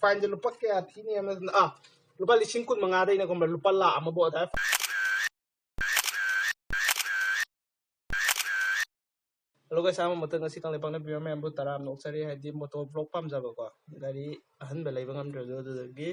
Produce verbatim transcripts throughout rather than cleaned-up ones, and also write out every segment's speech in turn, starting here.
Fineꯁꯦ ꯂꯨꯄꯥ ꯀꯌꯥ ꯊꯤꯅꯤ ꯍꯥꯏꯕ ꯅꯠꯇꯅ, ꯑꯥ, ꯂꯨꯄꯥ ꯂꯤꯁꯤꯡ ꯀꯨꯟ ꯃꯉꯥꯗꯩꯅ ꯈꯪꯕ꯭ꯔꯥ, ꯂꯨꯄꯥ ꯂꯥꯈ ꯑꯃꯕꯨ ꯑꯗꯥꯏ. Hello guys, ꯑꯍꯥꯟꯕ ꯃꯛꯇ ꯉꯁꯤ ꯀꯪꯂꯩꯄꯥꯛꯅ viewer ꯃꯌꯥꯝꯕꯨ ꯇꯔꯥꯝꯅ ꯑꯣꯛꯆꯔꯤ. ꯍꯥꯏꯗꯤ motor vlog ꯄꯥꯝꯖꯕꯀꯣ, ꯒꯥꯔꯤ ꯑꯍꯟꯕ ꯂꯩꯕ ꯉꯝꯗ꯭ꯔꯁꯨ, ꯑꯗꯨꯗꯒꯤ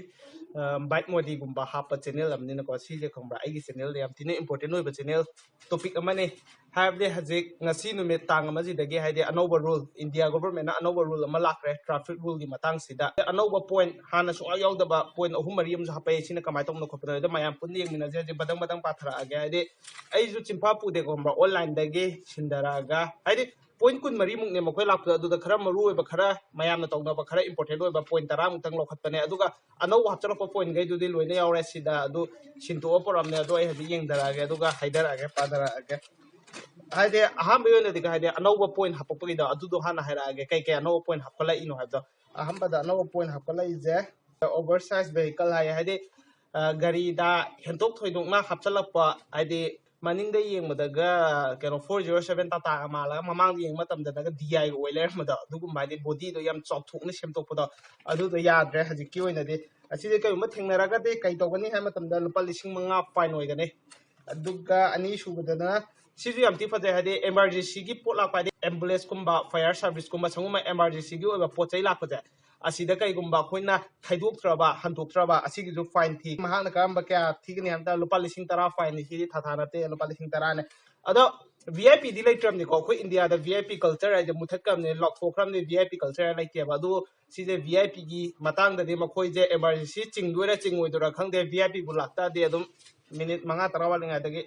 bike ꯃꯣꯗꯤꯒꯨꯝꯕ ꯍꯥꯞꯄ channel ꯑꯃꯅꯤꯅꯀꯣ, ꯁꯤꯁꯦ ꯈꯪꯕ꯭ꯔꯥ, ꯑꯩꯒꯤ channelꯗ ꯌꯥꯝ ꯊꯤꯅ important ꯑꯣꯏꯕ channel topic ꯑꯃꯅꯤ. ꯍꯥꯏꯕꯗꯤ ꯍꯧꯖꯤꯛ ꯉꯁꯤ ꯅꯨꯃꯤꯠ ꯇꯥꯡ ꯑꯃꯁꯤꯗꯒꯤ ꯍꯥꯏꯗꯤ ꯑꯅꯧꯕ rule, India governmentꯅ ꯑꯅꯧꯕ rule ꯑꯃ ꯂꯥꯛꯈ꯭ꯔꯦ traffic ruleꯒꯤ ꯃꯇꯥꯡꯁꯤꯗ. ꯑꯅꯧꯕ point, ꯍꯥꯟꯅ ꯁꯨꯡꯌꯥꯎ ꯌꯥꯎꯗꯕ point ꯑꯍꯨꯝ ꯃꯔꯤ ꯑꯃꯁꯨ ꯍꯥꯞꯄꯛꯑꯦ. ꯁꯤꯅ ꯀꯃꯥꯏꯅ ꯇꯧꯕꯅꯣ ꯈꯣꯠꯄꯅꯣ, ꯑꯗꯣ ꯃꯌꯥꯝ ꯄꯨꯟꯅ ꯌꯦꯡꯃꯤꯟꯅꯁꯦ. ꯍꯧꯖꯤꯛ ꯕꯗꯪ ꯕꯗꯪ ꯄꯥꯊꯔꯛꯑꯒꯦ. ꯍꯥꯏꯗꯤ ꯑꯩꯁꯨ ꯆꯤꯟꯐꯥ ꯄꯨꯗꯦꯀꯣ ꯈꯪꯕ꯭ꯔꯥ, onlineꯗꯒꯤ ꯁꯤꯟꯗꯔꯛꯑꯒ, ꯍꯥꯏꯗꯤ point ꯀꯨꯟ ꯃꯔꯤꯃꯨꯛꯅꯦ ꯃꯈꯣꯏ ꯂꯥꯛꯄꯗꯣ, ꯑꯗꯨꯗ ꯈꯔ ꯃꯔꯨ ꯑꯣꯏꯕ, ꯈꯔ ꯃꯌꯥꯝꯅ ꯇꯧꯅꯕ, ꯈꯔ important ꯑꯣꯏꯕ point ꯇꯔꯥꯃꯨꯛꯇꯪ ꯂꯧꯈꯠꯄꯅꯦ. ꯑꯗꯨꯒ ꯑꯅꯧꯕ ꯍꯥꯞꯆꯤꯜꯂꯛꯄ pointꯈꯩꯗꯨꯗꯤ ꯂꯣꯏꯅ ꯌꯥꯎꯔꯦ ꯁꯤꯗ, ꯑꯗꯨ ꯁꯤꯟꯇꯣꯛꯑ ꯄꯨꯔꯛꯑꯕꯅꯦ. ꯑꯗꯣ ꯑꯩ ꯍꯧꯖꯤꯛ ꯌꯦꯡꯊꯔꯛꯑꯒꯦ, ꯑꯗꯨꯒ ꯍꯥꯏꯊꯔꯛꯑꯒꯦ, ꯄꯥꯊꯔꯛꯑꯒꯦ. ꯍꯥꯏꯗꯤ ꯑꯍꯥꯟꯕꯒꯤ ꯑꯣꯏꯅꯗꯤ ꯍꯥꯏꯗꯤ ꯑꯅꯧꯕ point ꯍꯥꯞꯄꯛꯄꯒꯤꯗꯣ ꯑꯗꯨꯗꯣ ꯍꯥꯟꯅ ꯍꯥꯏꯔꯛꯑꯒꯦ, ꯀꯩ ꯀꯩ ꯑꯅꯧꯕ point ꯍꯥꯞꯀꯠꯂꯛꯏꯅꯣ ꯍꯥꯏꯕꯗꯣ. ꯑꯍꯥꯟꯕꯗ ꯑꯅꯧꯕ point ꯍꯥꯞꯀꯠꯂꯛꯏꯁꯦ oversize vehicle ꯍꯥꯏꯌꯦ. ꯍꯥꯏꯗꯤ ꯑ, ꯒꯥꯔꯤꯗ ꯍꯦꯟꯗꯣꯛ ꯊꯣꯏꯗꯣꯛꯅ ꯍꯥꯞꯆꯤꯜꯂꯛꯄ, ꯍꯥꯏꯗꯤ ꯃꯅꯤꯡꯗ ꯌꯦꯡꯕꯗꯒ ꯀꯩꯅꯣ four zero seven Tataꯒ ꯃꯥꯜꯂꯒ, ꯃꯃꯥꯡꯗ ꯌꯦꯡꯕ ꯃꯇꯝꯗꯅꯒ DIꯒ ꯑꯣꯏ ꯂꯩꯔꯝꯕꯗꯣ, ꯑꯗꯨꯒꯨꯝꯕ ꯍꯥꯏꯗꯤ bodyꯗꯣ ꯌꯥꯝ ꯆꯥꯎꯊꯣꯛꯅ ꯁꯦꯝꯗꯣꯛꯄꯗꯣ, ꯑꯗꯨꯗꯣ ꯌꯥꯗ꯭ꯔꯦ ꯍꯧꯖꯤꯛꯀꯤ ꯑꯣꯏꯅꯗꯤ. ꯑꯁꯤꯗꯤ ꯀꯩꯒꯨꯝꯕ ꯊꯦꯡꯅꯔꯒꯗꯤ ꯀꯩ ꯇꯧꯒꯅꯤ ꯍꯥꯏꯕ ꯃꯇꯝꯗ ꯂꯨꯄꯥ ꯂꯤꯁꯤꯡ ꯃꯉꯥ fine ꯑꯣꯏꯒꯅꯤ. ꯑꯗꯨꯒ ꯑꯅꯤꯁꯨꯕꯗꯅ ꯁꯤꯁꯨ ꯌꯥꯝ ꯊꯤ ꯐꯖꯩ, ꯍꯥꯏꯗꯤ emergencyꯒꯤ ꯄꯣꯠ ꯂꯥꯛꯄ, ꯍꯥꯏꯗꯤ ambulanceꯀꯨꯝꯕ, fire serviceꯀꯨꯝꯕ, ꯁꯤꯒꯨꯝꯕ emergencyꯒꯤ ꯑꯣꯏꯕ ꯄꯣꯠ ꯆꯩ ꯂꯥꯛꯄꯁꯦ, ꯑꯁꯤꯗ ꯀꯩꯒꯨꯝꯕ ꯑꯩꯈꯣꯏꯅ ꯈꯥꯏꯗꯣꯛꯇ꯭ꯔꯕ, ꯍꯟꯗꯣꯛꯇ꯭ꯔꯕ, ꯑꯁꯤꯒꯤꯁꯨ fine ꯊꯤ. ꯃꯍꯥꯛꯅ ꯀꯔꯝꯕ ꯀꯌꯥ ꯊꯤꯒꯅꯤ ꯍꯥꯏꯕꯗ ꯂꯨꯄꯥ ꯂꯤꯁꯤꯡ ꯇꯔꯥ fineꯅꯤ. ꯁꯤꯗꯤ ꯊꯥ ꯊꯥ ꯅꯠꯇꯦ, ꯂꯨꯄꯥ ꯂꯤꯁꯤꯡ ꯇꯔꯥꯅꯦ. ꯑꯗꯣ VIPꯗꯤ ꯂꯩꯇ꯭ꯔꯕꯅꯤꯀꯣ. ꯑꯩꯈꯣꯏ Indiaꯗ VIP culture ꯍꯥꯏꯁꯦ ꯃꯨꯊꯠꯈ꯭ꯔꯕꯅꯤ, ꯂꯥꯎꯊꯣꯛꯈ꯭ꯔꯕꯅꯤ, VIP culture ꯍꯥꯏꯅ ꯂꯩꯇꯦꯕ. ꯑꯗꯨ ꯁꯤꯁꯦ VIPꯒꯤ ꯃꯇꯥꯡꯗꯗꯤ ꯃꯈꯣꯏꯁꯦ emergency ꯆꯤꯡꯗꯣꯏꯔꯥ ꯆꯤꯡꯉꯣꯏꯗꯣꯏꯔꯥ ꯈꯪꯗꯦ. VIPꯕꯨ ꯂꯥꯛꯇꯥꯔꯗꯤ ꯑꯗꯨꯝ minute ꯃꯉꯥ ꯇꯔꯥ ꯋꯥꯠꯂꯤꯉꯩꯗꯒꯤ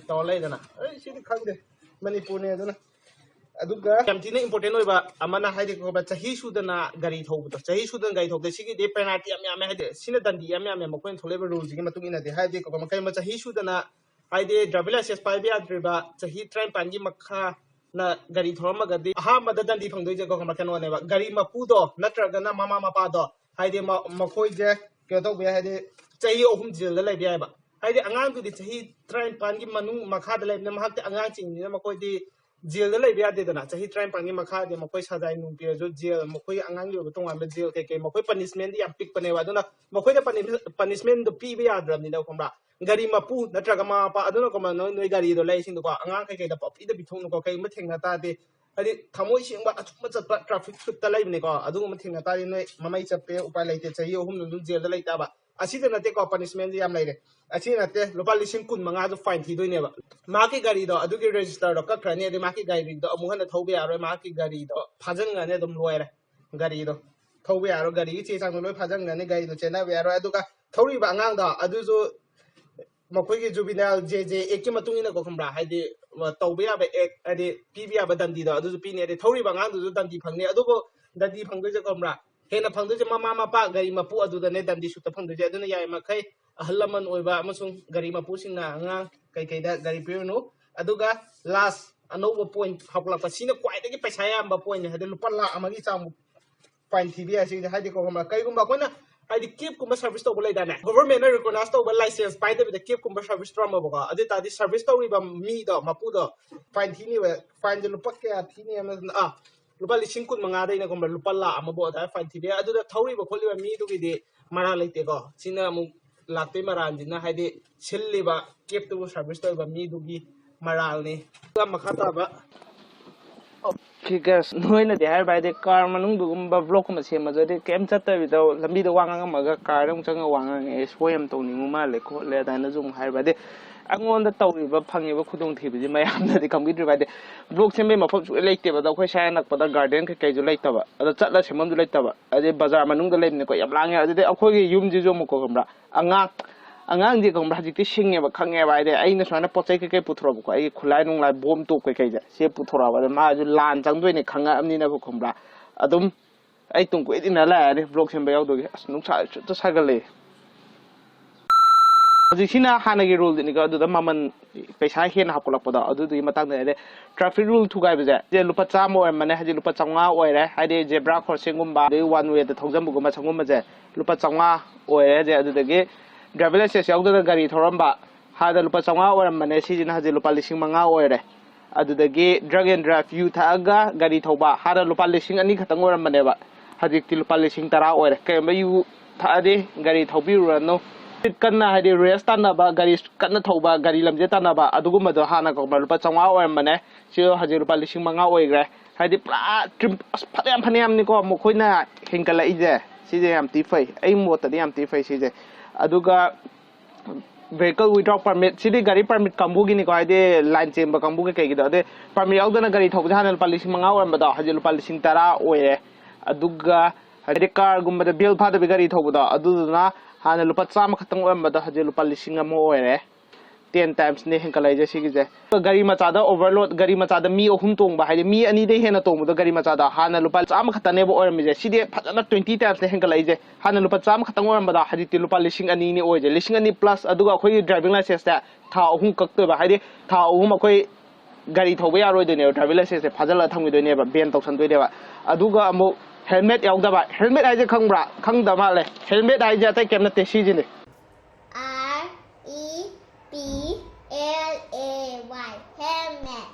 ꯇꯧꯔ ꯂꯩꯗꯅ. ꯑꯩ ꯁꯤꯗꯤ ꯈꯪꯗꯦ, ꯃꯅꯤꯄꯨꯔꯅꯦ ꯑꯗꯨꯅ. ꯑꯗꯨꯒ ꯌꯥꯝ ꯊꯤꯅ important ꯑꯣꯏꯕ ꯑꯃꯅ ꯍꯥꯏꯗꯤ ꯈꯪꯕ꯭ꯔꯥ, ꯆꯍꯤ ꯁꯨꯗꯅ ꯒꯥꯔꯤ ꯊꯧꯕꯗꯣ, ꯆꯍꯤ ꯁꯨꯗꯅ ꯒꯥꯔꯤ ꯊꯧꯕꯗꯣ, ꯁꯤꯒꯤꯗꯤ penalty ꯌꯥꯝ ꯌꯥꯝꯃꯦ. ꯍꯥꯏꯗꯤ ꯁꯤꯅ ꯗꯟꯗꯤ ꯌꯥꯝ ꯌꯥꯝꯃꯦ ꯃꯈꯣꯏꯅ ꯊꯣꯛꯂꯛꯏꯕ ruleꯁꯤꯒꯤ ꯃꯇꯨꯡ ꯏꯟꯅꯗꯤ. ꯍꯥꯏꯗꯤ ꯀꯩꯒꯨꯝꯕ ꯆꯍꯤ ꯁꯨꯗꯅ, ꯍꯥꯏꯗꯤ driver license ꯄꯥꯏꯕ ꯌꯥꯗ꯭ꯔꯤꯕ, ꯆꯍꯤ ꯇꯔꯥꯅꯤꯄꯥꯟꯒꯤ ꯃꯈꯥꯅ ꯒꯥꯔꯤ ꯊꯧꯔꯝꯃꯒꯗꯤ ꯑꯍꯥꯟꯕꯗ ꯗꯟꯗꯤ ꯐꯪꯗꯣꯏꯁꯦ ꯀꯩꯅꯣꯅꯦꯕ, ꯒꯥꯔꯤ ꯃꯄꯨꯗꯣ ꯅꯠꯇ꯭ꯔꯒꯅ ꯃꯃꯥ ꯃꯄꯥꯗꯣ. ꯍꯥꯏꯗꯤ ꯃ-, ꯃꯈꯣꯏꯁꯦ ꯀꯩꯅꯣ ꯇꯧꯕ ꯌꯥꯏ, ꯍꯥꯏꯗꯤ ꯆꯍꯤ ꯑꯍꯨꯝ jailꯗ ꯂꯩꯕ ꯌꯥꯏꯕ. ꯍꯥꯏꯗꯤ ꯑꯉꯥꯡꯗꯨꯗꯤ ꯆꯍꯤ ꯇꯔꯥꯅꯤꯄꯥꯟꯒꯤ ꯃꯅꯨꯡ ꯃꯈꯥꯗ ꯂꯩꯕꯅꯤꯅ ꯃꯍꯥꯛꯇꯤ ꯑꯉꯥꯡꯁꯤꯡꯅꯤꯅ ꯃꯈꯣꯏꯗꯤ ꯖꯦꯜꯗ ꯂꯩꯕ ꯌꯥꯗꯦꯗꯅ, ꯆꯍꯤ ꯇꯔꯥꯅꯤꯄꯥꯟꯒꯤ ꯃꯈꯥꯗꯤ ꯃꯈꯣꯏ ꯁꯖꯥꯏ ꯅꯨꯡ ꯄꯤꯔꯁꯨ, ꯖꯦꯜ, ꯃꯈꯣꯏ ꯑꯉꯥꯡꯒꯤ ꯑꯣꯏꯕ ꯇꯣꯉꯥꯟꯕ ꯖꯦꯜ ꯀꯩꯀꯩ, ꯃꯈꯣꯏ ꯄꯅꯤꯁꯃꯦꯟꯗꯤ ꯌꯥꯝ ꯄꯤꯛꯄꯅꯦꯕ꯫ ꯑꯗꯨꯅ ꯃꯈꯣꯏꯗ ꯄꯅꯤꯁꯃꯦꯟꯗꯣ ꯄꯤꯕ ꯌꯥꯗ꯭ꯔꯕꯅꯤꯅ, ꯈꯪꯕ꯭ꯔꯥ? ꯒꯥꯔꯤ ꯃꯄꯨ ꯅꯠꯇ꯭ꯔꯒ ꯃꯃꯥ ꯃꯄꯥ ꯑꯗꯨꯅ ꯀꯃ ꯅꯣꯏ ꯅꯣꯏ ꯒꯥꯔꯤꯗꯣ ꯂꯩꯁꯤꯡꯗꯣꯀꯣ, ꯑꯉꯥꯡ ꯀꯩꯀꯩꯗ ꯄꯪꯄꯤꯗ ꯄꯤꯊꯣꯛꯅꯨꯀꯣ꯫ ꯀꯩꯒꯨꯝꯕ ꯊꯦꯡꯅ ꯇꯥꯔꯗꯤ, ꯍꯥꯏꯗꯤ ꯊꯃꯣꯏ ꯁꯦꯡꯕ ꯑꯆꯨꯝꯕ ꯆꯠꯄ ꯇ꯭ꯔꯥꯐꯤꯛ ꯁꯨꯠꯇ ꯂꯩꯕꯅꯤꯀꯣ, ꯑꯗꯨꯒꯨꯝꯕ ꯊꯦꯡꯅ ꯇꯥꯔꯗꯤ ꯅꯣꯏ ꯃꯃꯩ ꯆꯞꯄꯦ, ꯎꯄꯥꯏ ꯂꯩꯇꯦ, ꯆꯍꯤ ꯑꯍꯨꯝꯗꯣ ꯑꯗꯨꯝ ꯖꯦꯜꯗ ꯂꯩ ꯇꯥꯕ꯫ ꯑꯁꯤꯗ ꯅꯠꯇꯦꯀꯣ, ꯄꯅꯤꯁꯃꯦꯟꯁꯦ ꯌꯥꯝ ꯂꯩꯔꯦ꯫ ꯑꯁꯤ ꯅꯠꯇꯦ, ꯂꯨꯄꯥ ꯂꯤꯁꯤꯡ ꯀꯨꯟ ꯃꯉꯥꯗꯣ ꯐꯥꯏꯟ ꯊꯤꯗꯣꯏꯅꯦꯕ꯫ ꯃꯍꯥꯛꯀꯤ ꯒꯥꯔꯤꯗꯣ ꯑꯗꯨꯒꯤ ꯔꯦꯖꯤꯁꯇꯔꯗꯣ ꯀꯛꯈ꯭ꯔꯅꯤ, ꯑꯗꯩ ꯃꯍꯥꯛꯀꯤ ꯒꯥꯔꯤꯗꯣ ꯑꯃꯨꯛ ꯍꯟꯅ ꯊꯧꯕ ꯌꯥꯔꯣꯏ, ꯃꯍꯥꯛꯀꯤ ꯒꯥꯔꯤꯗꯣ ꯐꯥꯖꯤꯟꯈ꯭ꯔꯅꯤ, ꯑꯗꯨꯝ ꯂꯣꯏꯔꯦ꯫ ꯒꯥꯔꯤꯗꯣ ꯊꯧꯕ ꯌꯥꯔꯣꯏ, ꯒꯥꯔꯤꯒꯤ ꯆꯦ ꯆꯥꯡꯗꯣ ꯂꯣꯏ ꯐꯥꯖꯤꯟꯈ꯭ꯔꯅꯤ, ꯒꯥꯔꯤꯗꯣ ꯆꯦꯟꯅꯕ ꯌꯥꯔꯣꯏ꯫ ꯑꯗꯨꯒ ꯊꯧꯔꯤꯕ ꯑꯉꯥꯡꯗꯣ ꯑꯗꯨꯁꯨ ꯃꯈꯣꯏꯒꯤ ꯖꯨꯕꯤꯅꯥꯏꯜ ꯖꯦ ꯖꯦ ꯑꯦꯛꯀꯤ ꯃꯇꯨꯡ ꯏꯟꯅꯀꯣ, ꯈꯪꯕ꯭ꯔꯥ? ꯍꯥꯏꯗꯤ, ꯇꯧꯕ ꯌꯥꯕ ꯑꯦꯛ, ꯍꯥꯏꯗꯤ ꯄꯤꯕ ꯌꯥꯕ ꯗꯟꯗꯤꯗꯣ ꯑꯗꯨꯁꯨ ꯄꯤꯅꯤ꯫ ꯍꯥꯏꯗꯤ ꯊꯧꯔꯤꯕ ꯑꯉꯥꯡꯗꯨꯁꯨ ꯗꯟꯗꯤ ꯐꯪꯅꯤ, ꯑꯗꯨꯕꯨ ꯗꯟꯗꯤ ꯐꯪꯗꯣꯏꯁꯦ, ꯈꯪꯕ꯭ꯔꯥ? ꯍꯦꯟꯅ ꯐꯪꯗꯣꯏꯁꯦ ꯃꯃꯥ ꯃꯄꯥ, ꯒꯥꯔꯤ ꯃꯄꯨ ꯑꯗꯨꯗꯅꯦ ꯗꯟꯗꯤ ꯁꯨꯠꯇ ꯐꯪꯗꯣꯏꯁꯦ꯫ ꯑꯗꯨꯅ ꯌꯥꯔꯤꯃꯈꯩ ꯑꯍꯜ ꯂꯃꯟ ꯑꯣꯏꯕ ꯑꯃꯁꯨꯡ ꯒꯥꯔꯤ ꯃꯄꯨꯁꯤꯡꯅ ꯑꯉꯥꯡ ꯀꯩꯀꯩꯗ ꯒꯥꯔꯤ ꯄꯤꯔꯨꯅꯨ꯫ ꯑꯗꯨꯒ ꯂꯥꯁ ꯑꯅꯧꯕ ꯄꯣꯏꯟ ꯍꯧꯒꯠꯂꯛꯄ, ꯁꯤꯅ ꯈ꯭ꯋꯥꯏꯗꯒꯤ ꯄꯩꯁꯥ ꯌꯥꯝꯕ ꯄꯣꯏꯟꯅꯤ, ꯍꯥꯏꯗꯤ ꯂꯨꯄꯥ ꯂꯥꯈ ꯑꯃꯒꯤ ꯆꯥꯡ ꯐꯥꯏꯟ ꯊꯤꯕ ꯌꯥꯏ꯫ ꯁꯤꯗꯤ ꯍꯥꯏꯗꯤꯀꯣ, ꯈꯪꯕ꯭ꯔꯥ? ꯀꯩꯒꯨꯝꯕ ꯑꯩꯈꯣꯏꯅ, ꯍꯥꯏꯗꯤ, ꯀꯦꯞꯀꯨꯝꯕ ꯁꯥꯔꯚꯤꯁ ꯇꯧꯕ ꯂꯩꯗꯥꯏꯅꯦ, ꯒꯣꯚꯔꯟꯃꯦꯟꯠꯅ ꯔꯤꯀꯣꯒꯅꯥꯏꯁ ꯇꯧꯕ ꯂꯥꯏꯁꯦꯟꯁ ꯄꯥꯏꯗꯕꯤꯗ ꯀꯦꯞꯀꯨꯝꯕ ꯁꯥꯔꯚꯤꯁ ꯇꯧꯔꯝꯃꯕꯀꯣ, ꯑꯗꯨ ꯑꯣꯏ ꯇꯥꯔꯗꯤ ꯁꯥꯔꯚꯤꯁ ꯇꯧꯔꯤꯕ ꯃꯤꯗꯣ, ꯃꯄꯨꯗꯣ, ꯐꯥꯏꯟ ꯊꯤꯅꯤꯕ꯫ ꯐꯥꯏꯟꯁꯦ ꯂꯨꯄꯥ ꯀꯌꯥ ꯊꯤꯅꯤ ꯍꯥꯏꯕ ꯃꯇꯝꯗ, ꯑꯥ, ꯂꯨꯄꯥ ꯂꯤꯁꯤꯡ ꯀꯨꯟ ꯃꯉꯥꯗꯩꯅ, ꯈꯪꯕ꯭ꯔꯥ, ꯂꯨꯄꯥ ꯂꯥꯈ ꯑꯃꯐꯥꯎ ꯑꯗꯨꯃꯥꯏꯅ ꯐꯥꯏꯟ ꯊꯤꯕ ꯌꯥꯏ꯫ ꯑꯗꯨꯗ ꯊꯧꯔꯤꯕ ꯈꯣꯠꯂꯤꯕ ꯃꯤꯗꯨꯒꯤꯗꯤ ꯃꯔꯥꯜ ꯂꯩꯇꯦꯀꯣ꯫ ꯁꯤꯅ ꯑꯃꯨꯛ ꯂꯥꯛꯇꯣꯏ ꯃꯔꯥꯜꯁꯤꯅ, ꯍꯥꯏꯗꯤ ꯁꯤꯜꯂꯤꯕ ꯀꯦꯞꯇꯨꯕꯨ ꯁꯥꯔꯚꯤꯁ ꯇꯧꯔꯤꯕ ꯃꯤꯗꯨꯒꯤ ꯃꯔꯥꯜꯅꯤ꯫ ꯑꯗꯨꯒ ꯃꯈꯥ ꯇꯥꯕ, ꯑꯣꯀꯦ ꯒꯥꯏꯁ, ꯅꯣꯏꯅꯗꯤ ꯍꯥꯏꯔꯤꯕ ꯍꯥꯏꯗꯤ ꯀꯥꯔ ꯃꯅꯨꯡꯗꯒꯨꯝꯕ ꯕ꯭ꯂꯣꯛꯀꯨꯝꯕ ꯁꯦꯝꯃꯁꯨ, ꯍꯥꯏꯗꯤ ꯀꯩꯝ ꯆꯠꯇꯕꯤꯗ ꯂꯝꯕꯤꯗ ꯋꯥ ꯉꯥꯡꯉꯝꯃꯒ ꯀꯥꯔꯗ ꯑꯃꯨꯛ ꯆꯪꯉꯒ ꯋꯥ ꯉꯥꯡꯉꯦ, "ꯑꯦ, ꯁꯣ ꯌꯥꯝ ꯇꯧꯅꯤꯡꯕ ꯃꯥꯜꯂꯦ ꯈꯣꯠꯂꯦ" ꯑꯗꯨꯃꯥꯏꯅꯁꯨ ꯑꯃꯨꯛ ꯍꯥꯏꯔꯤꯕ꯫ ꯍꯥꯏꯗꯤ ꯑꯩꯉꯣꯟꯗ ꯇꯧꯔꯤꯕ, ꯐꯪꯉꯤꯕ ꯈꯨꯗꯣꯡꯊꯤꯕꯗꯤ ꯃꯌꯥꯝꯅꯗꯤ ꯈꯪꯕꯤꯗ꯭ꯔꯤꯕ꯫ ꯍꯥꯏꯗꯤ ꯕ꯭ꯂꯣꯛ ꯁꯦꯝꯕꯩ ꯃꯐꯝ ꯁꯨꯡꯂꯩ ꯂꯩꯇꯦꯕ, ꯑꯗꯣ ꯑꯩꯈꯣꯏ ꯁ꯭ꯋꯥꯏ ꯑꯅꯛꯄꯗ ꯒꯥꯔꯗꯦꯟ ꯀꯩꯀꯩꯁꯨ ꯂꯩꯇꯕ, ꯑꯗꯣ ꯆꯠꯂ ꯁꯦꯝꯐꯝꯁꯨ ꯂꯩꯇꯕ, ꯑꯗꯩ ꯕꯖꯥꯔ ꯃꯅꯨꯡꯗ ꯂꯩꯕꯅꯤꯀꯣ, ꯌꯥꯝ ꯂꯥꯡꯉꯦ꯫ ꯑꯗꯨꯗꯩ ꯑꯩꯈꯣꯏꯒꯤ ꯌꯨꯝꯁꯤꯁꯨ ꯑꯃꯨꯛꯀꯣ, ꯈꯪꯕ꯭ꯔꯥ, ꯑꯉꯥꯡ, ꯑꯉꯥꯡꯗꯤ, ꯈꯪꯕ꯭ꯔꯥ, ꯍꯧꯖꯤꯛꯇꯤ ꯁꯤꯡꯉꯦꯕ, ꯈꯪꯉꯦꯕ꯫ ꯍꯥꯏꯗꯤ ꯑꯩꯅ ꯁꯨꯃꯥꯏꯅ ꯄꯣꯠ ꯆꯩ ꯀꯩꯀꯩ ꯄꯨꯊꯣꯔꯛꯄꯀꯣ, ꯑꯩꯒꯤ ꯈꯨꯠꯂꯥꯏ ꯅꯨꯡꯂꯥꯏ, ꯕꯣꯝ ꯇꯣꯞ ꯀꯩꯀꯩꯁꯦ, ꯁꯤ ꯄꯨꯊꯣꯔꯛꯑꯕ, ꯑꯗ ꯃꯥꯁꯨ ꯂꯥꯟ ꯆꯪꯗꯣꯏꯅꯦ ꯈꯪꯉꯛꯑꯕꯅꯤꯅꯕꯨ, ꯈꯪꯕ꯭ꯔꯥ, ꯑꯗꯨꯝ ꯑꯩ ꯇꯨꯡ ꯀꯣꯏ ꯏꯟꯅ ꯂꯥꯛꯑꯅꯤ ꯕ꯭ꯂꯣꯛ ꯁꯦꯝꯕ ꯌꯥꯎꯗꯣꯏꯒꯤ꯫ ꯑꯁ, ꯅꯨꯡꯁꯥ ꯁꯨꯠꯇ ꯁꯥꯒꯠꯂꯛꯑꯦ꯫ ꯍꯧꯖꯤꯛꯁꯤꯅ ꯍꯥꯟꯅꯒꯤ ꯔꯨꯜꯗꯨꯅꯤꯀꯣ, ꯑꯗꯨꯗ ꯃꯃꯜ, ꯄꯩꯁꯥ ꯍꯦꯟꯅ ꯍꯥꯞꯀꯠꯂꯛꯄꯗꯣ, ꯑꯗꯨꯗꯨꯒꯤ ꯃꯇꯥꯡꯗ ꯍꯥꯏꯗꯤ ꯇ꯭ꯔꯥꯐꯤꯛ ꯔꯨꯜ ꯊꯨꯒꯥꯏꯕꯁꯦ, ꯁꯤꯁꯦ ꯂꯨꯄꯥ ꯆꯥꯝꯃ ꯑꯣꯏꯔꯝꯕꯅꯦ, ꯍꯧꯖꯤꯛ ꯂꯨꯄꯥ ꯆꯥꯝꯃꯉꯥ ꯑꯣꯏꯔꯦ꯫ ꯍꯥꯏꯗꯤ ꯖꯦꯕ꯭ꯔꯥ ꯀ꯭ꯔꯣꯁꯤꯡꯒꯨꯝꯕ, ꯑꯗꯩ ꯋꯥꯟ ꯋꯦꯗ ꯊꯧꯖꯟꯕꯒꯨꯝꯕ, ꯁꯪꯒꯨꯝꯕꯁꯦ ꯂꯨꯄꯥ ꯆꯥꯝꯃꯉꯥ ꯑꯣꯏꯔꯦ ꯍꯧꯖꯤꯛ꯫ ꯑꯗꯨꯗꯒꯤ ꯗ꯭ꯔꯥꯏꯚꯤꯡ ꯂꯥꯏꯁꯦꯟꯁ ꯌꯥꯎꯗꯅ ꯒꯥꯔꯤ ꯊꯧꯔꯝꯕ, ꯍꯥꯟꯅ ꯂꯨꯄꯥ ꯆꯥꯝꯃꯉꯥ ꯑꯣꯏꯔꯝꯕꯅꯦ, ꯁꯤꯁꯤꯅ ꯍꯧꯖꯤꯛ ꯂꯨꯄꯥ ꯂꯤꯁꯤꯡ ꯃꯉꯥ ꯑꯣꯏꯔꯦ꯫ ꯑꯗꯨꯗꯒꯤ drug and drive, ꯌꯨ ꯊꯛꯑꯒ ꯒꯥꯔꯤ ꯊꯧꯕ, ꯍꯥꯟꯅ ꯂꯨꯄꯥ ꯂꯤꯁꯤꯡ ꯑꯅꯤ ꯈꯛꯇꯪ ꯑꯣꯏꯔꯝꯕꯅꯦꯕ, ꯍꯧꯖꯤꯛꯇꯤ ꯂꯨꯄꯥ ꯂꯤꯁꯤꯡ ꯇꯔꯥ ꯑꯣꯏꯔꯦ꯫ ꯀꯩꯒꯨꯝꯕ ꯌꯨ ꯊꯛꯑꯗꯤ ꯒꯥꯔꯤ ꯊꯧꯕꯤꯔꯨꯔꯅꯨ꯫ Speed ꯀꯟꯅ, ꯍꯥꯏꯗꯤ race ꯇꯥꯟꯅꯕ, ꯒꯥꯔꯤ ꯀꯟꯅ ꯊꯧꯕ, ꯒꯥꯔꯤ ꯂꯝꯖꯦꯜ ꯇꯥꯟꯅꯕ, ꯑꯗꯨꯒꯨꯝꯕꯗꯣ ꯍꯥꯟꯅ ꯀꯣ ꯂꯨꯄꯥ ꯆꯥꯝꯃꯉꯥ ꯑꯣꯏꯔꯝꯕꯅꯦ, ꯁꯤ ꯍꯧꯖꯤꯛ ꯂꯨꯄꯥ ꯂꯤꯁꯤꯡ ꯃꯉꯥ ꯑꯣꯏꯈ꯭ꯔꯦ꯫ ꯍꯥꯏꯗꯤ ꯄꯨꯔꯥ ꯇ꯭ꯔꯤꯝ-, ꯑꯁ, ꯐꯅꯌꯥꯝ, ꯐꯅꯌꯥꯝꯅꯤꯀꯣ ꯃꯈꯣꯏꯅ ꯍꯦꯟꯒꯠꯂꯛꯏꯁꯦ꯫ ꯁꯤꯁꯦ ꯌꯥꯝ ꯊꯤ ꯐꯩ, ꯑꯩ ꯃꯣꯠꯇꯗꯤ ꯌꯥꯝ ꯊꯤ ꯐꯩ ꯁꯤꯁꯦ꯫ ꯑꯗꯨꯒ vehicle without permit, ꯁꯤꯗꯤ ꯒꯥꯔꯤ permit ꯀꯥꯡꯕꯨꯒꯤꯅꯤꯀꯣ, ꯍꯥꯏꯗꯤ line ꯆꯦꯟꯕ ꯀꯥꯡꯕꯨꯒꯤ ꯀꯩꯒꯤꯗꯣ꯫ ꯑꯗꯩ permit ꯌꯥꯎꯗꯅ ꯒꯥꯔꯤ ꯊꯧꯕꯁꯦ ꯍꯥꯟꯅ ꯂꯨꯄꯥ ꯂꯤꯁꯤꯡ ꯃꯉꯥ ꯑꯣꯏꯔꯝꯕꯗꯣ ꯍꯧꯖꯤꯛ ꯂꯨꯄꯥ ꯂꯤꯁꯤꯡ ꯇꯔꯥ ꯑꯣꯏꯔꯦ꯫ ꯑꯗꯨꯒ ꯍꯥꯏꯗꯤ car ꯒꯨꯝꯕꯗ bell ꯐꯥꯗꯕꯤ ꯒꯥꯔꯤ ꯊꯧꯕꯗꯣ, ꯑꯗꯨꯗꯨꯅ ꯍꯥꯟꯅ ꯂꯨꯄꯥ ꯆꯥꯝꯃ ꯈꯛꯇꯪ ꯑꯣꯏꯔꯝꯕꯗꯣ ꯍꯧꯖꯤꯛ ꯂꯨꯄꯥ ꯂꯤꯁꯤꯡ ꯑꯃ ꯑꯣꯏꯔꯦ꯫ Ten times ꯅꯦ ꯍꯦꯟꯒꯠꯂꯛꯏꯁꯦ ꯁꯤꯒꯤꯁꯦ꯫ ꯒꯥꯔꯤ ꯃꯆꯥꯗ overload, ꯒꯥꯔꯤ ꯃꯆꯥꯗ ꯃꯤ ꯑꯍꯨꯝ ꯇꯣꯡꯕ, ꯍꯥꯏꯗꯤ ꯃꯤ ꯑꯅꯤꯗꯩ ꯍꯦꯟꯅ ꯇꯣꯡꯕꯗꯣ ꯒꯥꯔꯤ ꯃꯆꯥꯗ ꯍꯥꯟꯅ ꯂꯨꯄꯥ ꯆꯥꯝꯃ ꯈꯛꯇꯅꯦꯕ ꯑꯣꯏꯔꯝꯃꯤꯁꯦ, ꯁꯤꯗꯤ ꯐꯖꯅ twenty times ꯅꯦ ꯍꯦꯟꯒꯠꯂꯛꯏꯁꯦ꯫ ꯍꯥꯟꯅ ꯂꯨꯄꯥ ꯆꯥꯝꯃ ꯈꯛꯇꯪ ꯑꯣꯏꯔꯝꯕꯗ ꯍꯧꯖꯤꯛꯇꯤ ꯂꯨꯄꯥ ꯂꯤꯁꯤꯡ ꯑꯅꯤꯅꯤ ꯑꯣꯏꯁꯦ, ꯂꯤꯁꯤꯡ ꯑꯅꯤ plus, ꯑꯗꯨꯒ ꯑꯩꯈꯣꯏꯒꯤ driving licence ꯁꯦ ꯊꯥ ꯑꯍꯨꯝ ꯀꯛꯇꯣꯏꯕ, ꯍꯥꯏꯗꯤ ꯊꯥ ꯑꯍꯨꯝ ꯑꯩꯈꯣꯏ ꯒꯥꯔꯤ ꯊꯧꯕ ꯌꯥꯔꯣꯏꯗꯣꯏꯅꯦꯕ, driving licence ꯁꯦ ꯐꯥꯖꯤꯜꯂꯒ ꯊꯝꯈꯤꯗꯣꯏꯅꯦꯕ, ban ꯇꯧꯁꯟꯗꯣꯏꯅꯦꯕ꯫ ꯑꯗꯨꯒ ꯑꯃꯨꯛ helmet ꯌꯥꯎꯗꯕ, helmet ꯍꯥꯏꯁꯦ ꯈꯪꯕ꯭ꯔꯥ? ꯈꯪꯗ ꯃꯥꯜꯂꯦ꯫ Helmet ꯍꯥꯏꯁꯦ ꯑꯇꯩ ꯀꯩꯝ ꯅꯠꯇꯦ, ꯁꯤꯁꯤꯅꯦ꯫ R E P L A Y, helmet.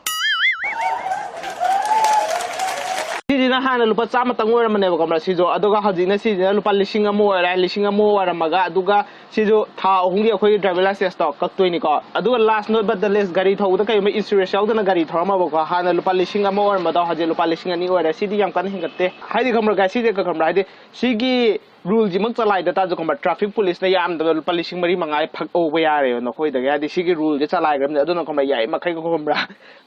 ꯁꯤꯁꯤꯅ ꯍꯥꯟꯅ ꯂꯨꯄꯥ ꯆꯥꯝꯃꯇꯪ ꯑꯣꯏꯔꯝꯕꯅꯦꯕ, ꯈꯪꯕ꯭ꯔꯥ? ꯁꯤꯁꯨ, ꯑꯗꯨꯒ ꯍꯧꯖꯤꯛꯅ ꯁꯤꯁꯤꯅ ꯂꯨꯄꯥ ꯂꯤꯁꯤꯡ ꯑꯃ ꯑꯣꯏꯔꯦ, ꯂꯤꯁꯤꯡ ꯑꯃ ꯑꯣꯏꯔꯝꯃꯒ, ꯑꯗꯨꯒ ꯁꯤꯁꯨ ꯊꯥ ꯑꯍꯨꯝꯒꯤ ꯑꯩꯈꯣꯏꯒꯤ driving licence ꯇꯣ ꯀꯛꯇꯣꯏꯅꯤꯀꯣ꯫ ꯑꯗꯨꯒ last not but the least, ꯒꯥꯔꯤ ꯊꯧꯕꯗ ꯀꯩꯒꯨꯝꯕ insurance ꯌꯥꯎꯗꯅ ꯒꯥꯔꯤ ꯊꯧꯔꯝꯃꯕꯀꯣ, ꯍꯥꯟꯅ ꯂꯨꯄꯥ ꯂꯤꯁꯤꯡ ꯑꯃ ꯑꯣꯏꯔꯝꯕꯗꯣ ꯍꯧꯖꯤꯛ ꯂꯨꯄꯥ ꯂꯤꯁꯤꯡ ꯑꯅꯤ ꯑꯣꯏꯔꯦ꯫ ꯁꯤꯗꯤ ꯌꯥꯝ ꯀꯟꯅ ꯍꯦꯟꯒꯠꯇꯦ, ꯍꯥꯏꯗꯤ ꯈꯪꯕ꯭ꯔꯥ guys, ꯁꯤꯁꯦ ꯈꯪꯕ꯭ꯔꯥ, ꯍꯥꯏꯗꯤ ꯁꯤꯒꯤ rule ꯁꯤꯃꯛ ꯆꯂꯥꯏꯗ ꯇꯥꯔꯁꯨ ꯈꯪꯕ꯭ꯔꯥ, traffic police ꯅ ꯌꯥꯝꯗꯕ ꯂꯨꯄꯥ ꯂꯤꯁꯤꯡ ꯃꯔꯤ ꯃꯉꯥ ꯐꯛꯍꯧꯕ ꯌꯥꯔꯦꯕ ꯅꯈꯣꯏꯗꯒꯤ, ꯍꯥꯏꯗꯤ ꯁꯤꯒꯤ rule ꯁꯦ ꯆꯂꯥꯏꯈ꯭ꯔꯕꯅꯤꯅ꯫ ꯑꯗꯨꯅ ꯈꯪꯕ꯭ꯔꯥ, ꯌꯥꯏ ꯃꯈꯩ ꯈꯪꯕ꯭ꯔꯥ,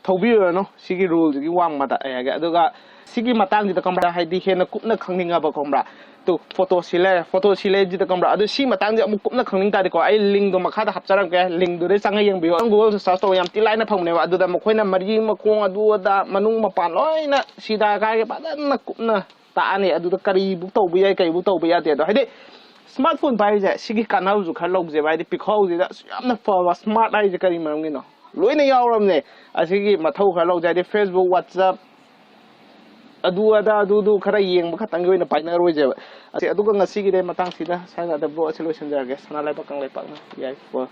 ꯊꯧꯕꯤꯔꯨꯔꯅꯨ ꯁꯤꯒꯤ rule ꯁꯤꯒꯤ ꯋꯥꯡꯃꯗ, ꯑꯩ ꯍꯥꯏꯒꯦ꯫ ꯑꯗꯨꯒ ꯁꯤꯒꯤ ꯃꯇꯥꯡꯁꯤꯗ ꯈꯪꯕ꯭ꯔꯥ, ꯍꯥꯏꯗꯤ ꯍꯦꯟꯅ ꯀꯨꯞꯅ ꯈꯪꯅꯤꯡꯉꯕ ꯈꯪꯕ꯭ꯔꯥ, ꯇꯨ photo ꯁꯤ ꯂꯩꯔꯦ, photo ꯁꯤ ꯂꯩꯔꯦ ꯁꯤꯗ ꯈꯪꯕ꯭ꯔꯥ꯫ ꯑꯗꯨ ꯁꯤ ꯃꯇꯥꯡꯁꯦ ꯑꯃꯨꯛ ꯀꯨꯞꯅ ꯈꯪꯅꯤꯡ ꯇꯥꯔꯗꯤꯀꯣ, ꯑꯩ link ꯗꯣ ꯃꯈꯥꯗ ꯍꯥꯞꯆꯔꯝꯒꯦ, link ꯗꯨꯗꯩ ꯆꯪꯉ ꯌꯦꯡꯕꯤꯌꯣ꯫ ꯅꯪ Google search ꯇꯧꯕ ꯌꯥꯝ ꯊꯤ ꯂꯥꯏꯅ ꯐꯪꯕꯅꯦꯕ꯫ ꯑꯗꯨꯗ ꯃꯈꯣꯏꯅ ꯃꯔꯤ ꯃꯈꯣꯡ ꯑꯗꯨ ꯑꯗꯥ ꯃꯅꯨꯡ ꯃꯄꯥꯟ ꯂꯣꯏꯅ ꯁꯤꯗ ꯀꯥꯏꯒꯦ ꯐꯖꯅ ꯀꯨꯞꯅ ꯇꯥꯛꯑꯅꯤ꯫ ꯑꯗꯨꯗ ꯀꯔꯤꯕꯨ ꯇꯧꯕ ꯌꯥꯏ, ꯀꯔꯤꯕꯨ ꯇꯧꯕ ꯌꯥꯗꯦ ꯑꯗꯣ, ꯍꯥꯏꯗꯤ smartphone ꯄꯥꯏꯔꯤꯁꯦ ꯁꯤꯒꯤ ꯀꯥꯟꯅꯕꯁꯨ ꯈꯔ ꯂꯧꯖꯦꯕ꯫ ꯍꯥꯏꯗꯤ ꯄꯤꯈꯥꯎꯁꯤꯗ ꯑꯁꯨꯛ ꯌꯥꯝꯅ ꯐꯕ smart ꯍꯥꯏꯁꯦ ꯀꯔꯤ ꯃꯔꯝꯒꯤꯅꯣ? ꯂꯣꯏꯅ ꯌꯥꯎꯔꯕꯅꯦ꯫ ꯑꯁꯤꯒꯤ ꯃꯊꯧ ꯈꯔ ꯂꯧꯖꯩ, ꯍꯥꯏꯗꯤ Facebook, WhatsApp, ꯑꯗꯨ ꯑꯗꯥ ꯑꯗꯨꯗꯨ ꯈꯔ ꯌꯦꯡꯕ ꯈꯛꯇꯪꯒꯤ ꯑꯣꯏꯅ ꯄꯥꯏꯅꯔꯣꯏꯁꯦꯕ꯫ ꯑꯁꯤ, ꯑꯗꯨꯒ ꯉꯁꯤꯒꯤꯗꯤ ꯃꯇꯥꯡꯁꯤꯗ ꯁ꯭ꯋꯥꯏꯗ vlog ꯑꯁꯤ ꯂꯣꯏꯁꯤꯟꯖꯔꯒꯦ꯫ ꯁꯅꯥ ꯂꯩꯕꯥꯛ ꯀꯪꯂꯩꯄꯥꯛꯅ ꯌꯥꯏꯐꯕ꯫